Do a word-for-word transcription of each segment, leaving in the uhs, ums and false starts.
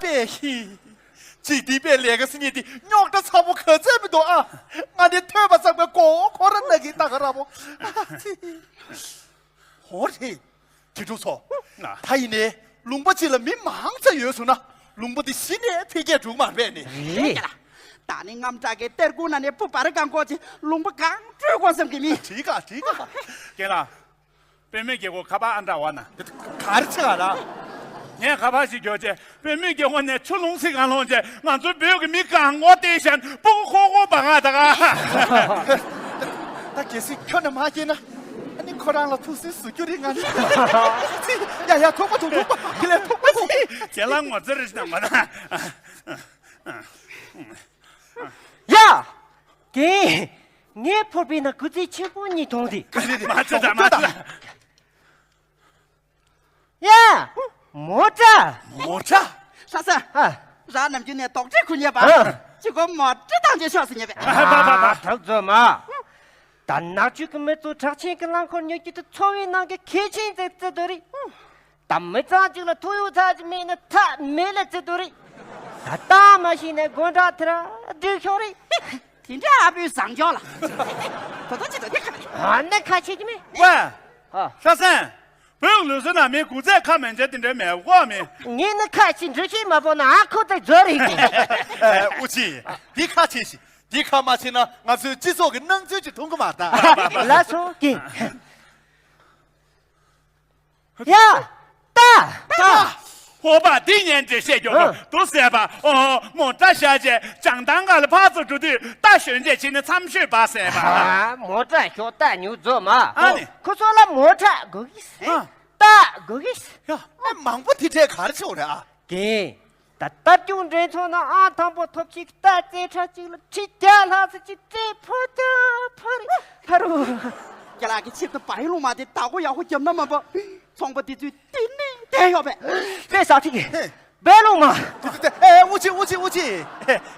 པས་ཧི། འཇིག་རྟེན་པའི་ལས་ཀ་ཟེར་མཁན་དེ་རྙོག་དྲ་ཚ་པོ་ག་ཚད་མི་འདུག་ཨ། ང་ནི་ཐོས་པ་ཚང་མའི་མགོ་བོ་ཁོ་རང་ན་གི་ད་ག་ར་བོ། ཧོ་རེད། དེ་འགྲུབ་སོང་། ང་། ད་ཡིན་ནའི་ལུང་པ་གཅིག་ལ་མི་མང་ཙམ་ཡོད་སོང་ན་ལུང་པ་དེ་གཞི་ནས་འཕེལ་རྒྱས་འགྲོ་གི་མ་རེད་ནི། རེད། ད་ནི་རྔམ་དྲག་གི་གཏེར་ཁུང་ནང་ནས་བུ་བར་གང་བཀོག་ཅིག་ལུང་པ་གང་སྤྲོད་དགོས་བསམ་གི་མི། དྲིས་ག་དྲིས་ག་རྒན་ལགས། དཔོན་མོའི་རྒྱལ་སྒོ་ཁ་པར་ཨ་འདྲ་བ་ན། ག་རེ་ཆེ་ག་ལ། ངས་ཁ་པར་ཞིག་རྒྱོབ་བྱས་དཔོན་མོའི་རྒྱལ་སྒོ་ནས་ཆུ་ལོང་སི་གང་ལོང་བྱས་ང་ཚོའི་བོད་ཀྱི་མི་གང་མགོ་བཏེགས་བཞག་སྤུ་གུ་ཁོག་ཁོག་བག་ང་ད་ག་ད་གལ་སྲིད་ཁྱོད་ནས་མ་སྐྱེས་ན་ཨ་ནི་ཁོ་རང་ལ་ཐུགས་སུན་ཟུག་རྒྱུ་རེད་ང་ནི། ཡ་ཡ་ཐུག་པ་ཐུག་ཐུག་པ་དེ་ལས་ཐུག་པ་ཐུག་ཁྱེད་ལ་ངོ་ཚ་རེ་ཞིག་དང་མ་ད། ཡ། རྒན། ངའི་ཕོར་པའི་ནང་སྐུ་ཚེ་ཆེན་པོ་གཉིས་མཐོང་དེ། མ་ཚད་དང་མ་ཚད། ཡ། མོ་ཊ། མོ་ཊ། ལྷ་ས། ཨ། རང་ནམ་རྒྱུན་ནས་དོག་ཁྲེས་ཁུར་ཉེས་པ། ཨ། ཅི་གོ་མོ་ཊ་བཏང་རྗེས་ཤོག་ཟེར་ཉེས་པས། ཨ་པ་པ་པ། ཨ། གྲོགས་མཛོད་མ། ད་ནག་ཆུ་གི་མི་ཚོ་གྲགས་ཆེན་གྱི་རླངས་འཁོར་ཉོ་རྒྱུ་དེ་འཚོ་བའི་ནང་གི་གལ་ཆེན་ཟེར་བརྩི་འདོད་རེད། ད་མི་ཚང་གཅིག་ལ་ཐོ་ཡོད་ཚ་གཅིག་མེད་ན་ཐ་མེད་ལ་བརྩི་འདོད་རེད། ད་ལྟ་མ་ཤེས་ན་དགོན་གྲྭ་དེ་ར་སྒྲིག་ཤོག་རེད། དེ་འདྲ་ཨ་བུའི་བཟང་སྐྱོང་ལ། ད་ལྟ་ཅི་ད་དེ་ཁ་མ་རེད། ཨ་ནི་ཁ་ཆེ་གི་མེད། ཝེ། ཨ། ཤ་སེན། བོད་ལུགས་སྲོལ་ནང་མི་གུང་ཚིགས་ཁ་མི་འབྱེད་དེ་འདྲའི་མེད་གོ་མི། ངས་ནི་ཁ་ཆེ་འགྲེལ་བཤད་མ་ཕོག་ན་ཨ་ཁུ་དེ་རྫོ་རེད་གི། ཨ། ཨུ་ཆི། འདི་ཁ་ཆེ་ཞིག་འདི་ཁ་མ་ཆེ་ན་ང་ཚོའི་སྤྱི་ཚོགས་ཀྱི་སྣང་ཚུལ་ཅིག་མཐོང་གི་མ་རེད་ད། ལགས་སོ་གི། ཡ། ད། ད། ཧོ་པ་འདི་ཉན་འདྲེ་བཤད་མགྱོགས་པོ་ཨ། འདུག་ཟེར་པ། ཨོ། མོ་ཊ་བཞག་བྱས་བྱང་ཐང་སྒང་ལ་ཕར་ཚུར་འགྲོ་དུས་རྟ་ཞོན་བྱས་ཕྱིན་ནས་མཚམས་ཤོད་པ་ཟེར་པ། ཨ། མོ་ཊ་ཤོག་རྟ་ཉོ་རྫོགས་མ། ཨ་ནི། ཁོ་ཚོ་ལ་མོ་ཊ་དགོས་ཀི། ཨ། རྟ་དགོས་ཀི། ཡ། ཨ། མང་པོ་དེ་འདྲས་ག་རེ་བྱེད་རེད་ཨ། རྒན། ད་ལྟ་སྐྱོང་འགྲན་ཚོགས་ནང་ཨང་དང་པོ་ཐོབ་ཆེད་ཀྱི་རྟ་རྩེད་ཕྲ་གཅིག་ལ་ཁྲི་བརྒྱ་ལྷག་ཙམ་གྱི་རྩེ་ཕོ་རྒྱ་ཕ་རུ་ཕ་རུ། རྒན་ལགས་ཀྱི་ཆེད་དུ་བའི་ལུང་མ་དེ་བདག་པོ་ཡག་པོ་བརྒྱབ་ན་མ་པ་ཚོང་པ་དེ་ཚོས་དེ་ནས་བསྡད་ཡོད་པས། དཔེ་ཟ་ཐིག་གི། བའི་ལུང་མ། ཨེ་ཨུ་ཆི་ཨུ་ཆི་ཨུ་ཆི།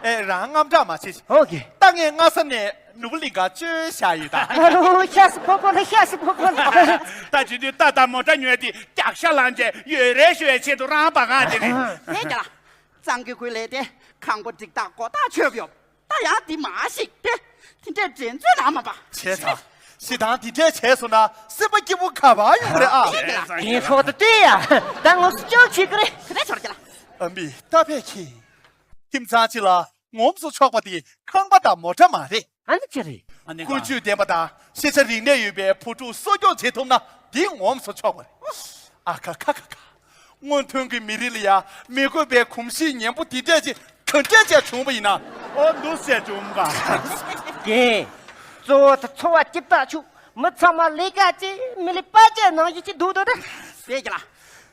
ཨེ་རང་དངངས་སྐྲག་མ་བྱེད། ཨོ་ཀེ། ད་ངས་སྔ་ས་ནས་ནོར་བུ་གླིང་ག་བཅོལ་བཞག་ཡོད་ད། ཨ་རོ་ཤ་སི་ཕོ་ཕོ་ལ་ཤ་སི་ཕོ་ཕོ་ལ། ད་བྱེད་དུས་རྟ་དང་མོ་ཊ་ཉོས་ཏེ་རྒྱག་ཤ་ལངས་བྱས་ཡོད་རེ་ཞུ་བའི་ཆེད་དུ་རང་པ་གང་དེ་ནི། ཨེ་རྒན་ལགས། གཙང་གི་ཁུལ་ལས་དེ་ཁང་པ་སྒྲིག་སྟངས་སྒོ་རྟགས་ཆོད་ཡོད། ད་ཡང་འདི་མ་ཞིག་དེ། དེ་འདྲའི་འགྲན་རྩོད་ནང་མ་པ། བྱས་ཙང་། ཞེ་སྡང་འདི་འདྲའི་བྱས་སོང་ན་སེམས་པ་སྐྱིད་པོ་ག་པར་ཡོང་གི་རེད་ཨ། ཨེ་རྒན་ལགས། རྒན་ཤོག་ཏུ་བལྟས་ཡ། ད་ངོ་སུ་ཅོག་བྱེད་ཀྱི་རེད། དེ་འདྲ་ཆོར་རྒན་ལགས། ཨ་མི་ད་ཕེ་ཁྱི། ཁྱིམ་ཚང་གཅིག་ལ་ངོམ་སོ་ཆོག་པ་དེ་ཁང་པ་དང་མོ་ཊ་མ་རེད། ཨ་ནི་ཅི་རེད། ཨ་ནི་ཀུན་སྤྱོད་ལྡན་པ་དང་ཤེས་བྱ་རིག་གནས་ཡོད་པའི་བུ་ཕྲུག་གསོ་སྐྱོང་བྱེད་ཐུབ་ན་འདི་ངོམ་སོ་ཆོག་པ་རེད། ཨ་ཁ་ཁ་ཁ་ཁ། སྔོན་ཐོན་གྱི་མི་རིགས་ལ་ཡ་མི་དགོས་པའི་གོམས་གཤིས་ངན་པོ་འདི་འདྲས་ཅིག་ག་འདྲས་བྱས་བྱུང་བ་ཡིན་ན། ཨོ་འདུག་སེ་བྱུང་བ། རྒན། གཙོ་བོ་དེ་འཚོ་བ་སྐྱིད་ཐག་ཆོད། མི་ཚང་མ་ལས་ཀ་བྱེད། མི་ལས་པ་བྱེད་ནང་བཞིན་ཅིག་འདུག་འདུག་ད། རེད་ཀྱི་ལ།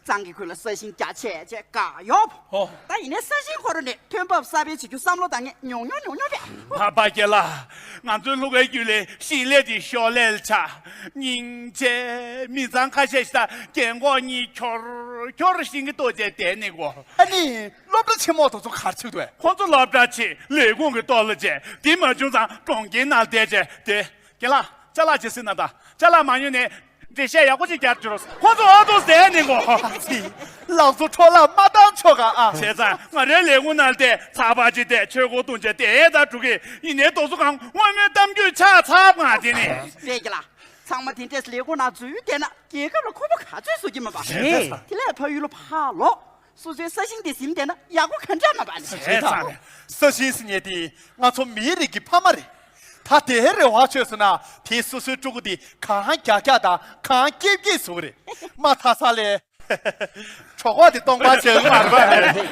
གཙང་གི་ཁུལ་ལ་ས་ཞིང་རྒྱ་ཆེ་ཆེ་ག་ཡོད། ཧོ། ད་ཡིན་ནའི་ས་ཞིང་ཁོ་ར་ནས་ཐོན་འབབ་གསར་སྤེལ་བྱེད་རྒྱུ་བསམ་བློ་བཏང་ངེས་ཉུང་ཉུང་ཉུང་ཉུང་རེད། ཕ་པ་སྐྱེ་ལ། ང་ཚོའི་ལྷོ་ཁའི་རྒྱུད་ལས་ཞིང་ལས་དེ་ཤོག་ལས་ལ་ཆགས། སྙིང་རྗེ། མི་ཚང་ཁ་ཤས་ཤིག་ད་རྒན་གོག་གཉིས་འཁྱོར་འཁྱོར་ཞིང་གི་ལྟོ་ཆས་དེད་ནི་གོ། ཨ་ནི་སློབ་གྲྭ་ཆེན་མོ་དེ་ཚོ་ག་རེ་བྱེད་འདུག་གས། ཁོ་ཚོ་སློབ་གྲྭ་ཆེ་ལས་ཁུངས་ཀྱི་ལྟོ་ལ་བྱས་དེ་མ་བྱུང་ཙང་གྲོང་ཁྱེར་ནང་བསྡད་བྱས་དེ། རྒན་ལགས་ཅ་ལག་ཇི་སྲིད་ན་ད་ཅ་ལག་མ་ཉོས་ནས་འགྲེལ་བཤད་ཡག་པོ་ཅིག་རྒྱག་རྒྱུ་རོགས། ཁོ་ཚོ་ཨ་ཏོ་ཟས་ནི་གོ། ལག་བཟོ་འཕྲོ་བརླག་མ་བཏང་ཆོག་ག་ཨ། བྱས་ཙང་ང་རའི་ལས་ཁུངས་ནང་བསྡད་ཚགས་པར་ཅིག་བལྟས་ཆོས་འཁོར་བཏུང་བྱས་དེ་ད་འགྲོ་གི་ཡིན་ནའི་དོ་སོ་གང་དངོས་མོའི་གཏམ་རྒྱུད་ཆགས་ཚར་ང་དེ་ནི། རེད་ཀྱི་ལ། ཚང་མ་དེ་འདྲས་ལས་ཁུངས་ནང་འཛུལ་བསྡད་ན་རྒྱལ་ཁབ་ལ་ཁོ་པ་ག་ཚོད་བཟོ་གི་མ་པ། རེད། དེ་ལས་ཕ་ཡུལ་ལ་ཕར་ལོག་སོ་སོའི་ས་ཞིང་དེ་ཟིན་བསྡད་ན་ཡག་པོ་ག་འདྲ་མ་པ་ནི། བྱས་ཙང་ས་ཞིང་ཟེར་མཁན་དེ་ང་ཚོ་མིའི་རིགས་ཀྱི་ཕ་མ་རེད། ད་དེའི་རེ་བ་བཅོལ་སོང་ན་དེ་སོ་སོའི་ཕྲུ་གུ་དེ་གང་རྒྱགས་རྒྱགས་དང་གང་སྐྱེབས་སྐྱེབས་བཟོ་གི་རེད། མ་མཐའ་ས་ལས། གྲོད་ཁོག་དེ་སྟོང་པ་བྱེད་ཀྱི་མ་རེད་པ། ཡ།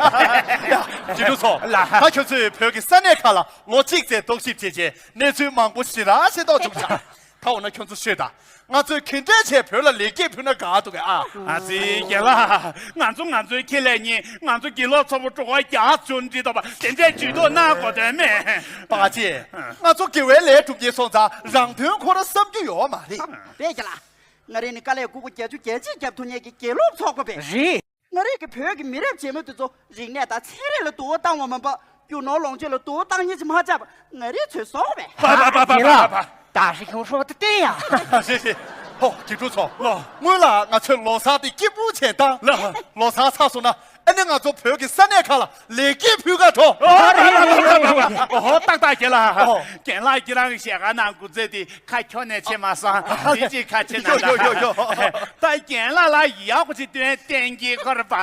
རྗེ་དྲུང་ཚོ། ལགས། ད་ཁྱོད་ཚོས་བོད་ཀྱི་ས་གནས་ཁག་ལ་ལོ་གཅིག་ཙམ་རྟོག་ཞིབ་བྱས་རྗེས་གནས་ཚུལ་མང་པོ་ཞེ་དྲག་ཤེས་རྟོགས་བྱུང་ཤག་ད་འོ་ན་ཁྱོད་ཚོ་ཤོད་དང་། ང་ཚོས་ག་འདྲས་བྱས་བོད་ལ་ལེགས་སྐྱེས་ཕུལ་ན་དགའ་འདུག་གས་ཨ། ཨ་ཙི་རྒན་ལགས། ང་ཚོ་ང་ཚོའི་ཁེ་ལས་གཉིས་ང་ཚོ་དགེ་སློབ་ཚོ་བོ་གྲོད་ཁོག་རྒྱགས་བྱུང་འདྲི་དོགས་པ་དེ་འདྲས་ཇུས་གཏོགས་གནང་དགོས་དོན་མེད། པ་ཅེ། ང་ཚོ་དགེ་བའི་ལས་སྒྲུབ་མཁན་སོང་ཙང་རང་དོན་ཁོ་ར་བསམ་རྒྱུ་ཡོད་མ་རེད། རེད་རྒན་ལགས། ང་རང་ནི་དཀའ་ལས་ཁུག་པ་བརྒྱད་ཅུ་གྱ་གཅིག་བརྒྱབ་ཐུབ་མཁན་གྱི་དགེ་སློབ་ཚོགས་པ་པས། རེད། ང་རང་གི་བོད་ཀྱི་མི་རབས་རྗེས་མ་དེ་ཚོ་རིག་གནས་དང་ཚན་རིག་ལ་དུ་བ་བཏང་བ་མིན་པ་རྒྱུ་ནོར་ལོངས་སྤྱོད་ལ་དུ་བ་བཏང་མཁན་ཅིག་མ་ཆགས་པ་ང་རང་ཚོའི་སྲོག་པས། པ་པ་པ་པ་པ། ད་རི་ཁྱུང་ཧྲོག་ཏུ་བལྟས་ཡ། ཞེས་ཞེས། ཧོ་དགེ་ཕྲུག་ཚོ། ལོ། སྔོན་ལ་ང་ཚོས་ལོ་གསར་དེ་སྐྱིད་པོ་བྱས་དང་། ལོ། ལོ་གསར་ཚར་སོང་ན། ཨ་ནི་ང་ཚོ་བོད་ཀྱི་ས་གནས་ཁག་ལ་ལེགས་སྐྱེས་ཕུལ་ག་འགྲོ། ཨོ་ཏག་ཏག་རྒན་ལགས། ཨོ། རྒན་ལགས་ཁྱེད་རང་གི་ཞལ་ཁ་ནང་སྐུ་ཚེ་དེ་ཁ་ཁྱོ་ནས་ཆེ་མ་སོང་། དེ་ཅིག་ཁ་ཆེ་ན། ཡོ་ཡོ་ཡོ་ཡོ། ད་རྒན་ལགས་ལ་ཡག་པོ་ཅིག་སྟོན་བསྟན་གྱི་ཁོར་པ།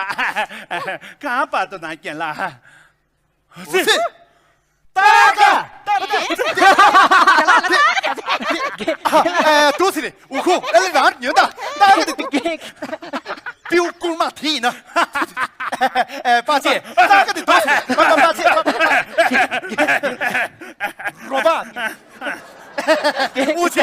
གང་པ་དུ་ན་རྒན་ལགས། ཨོ་ཙི། ཏག་ཏག་ཨ། ཏུ་སི་རེ་འུ་ཁུ་ཨ་ལེ་རང་ཉོན་ད། ཏག་ཏག་དེ་ཏུ། པིའུ་ཀུར་མ་དེ་ཡིན་ན། ཨེ་པ་ཅེ། ཏག་ཏག་དེ་ཏུ་སི་རེ། པ་པ་པ་ཅེ།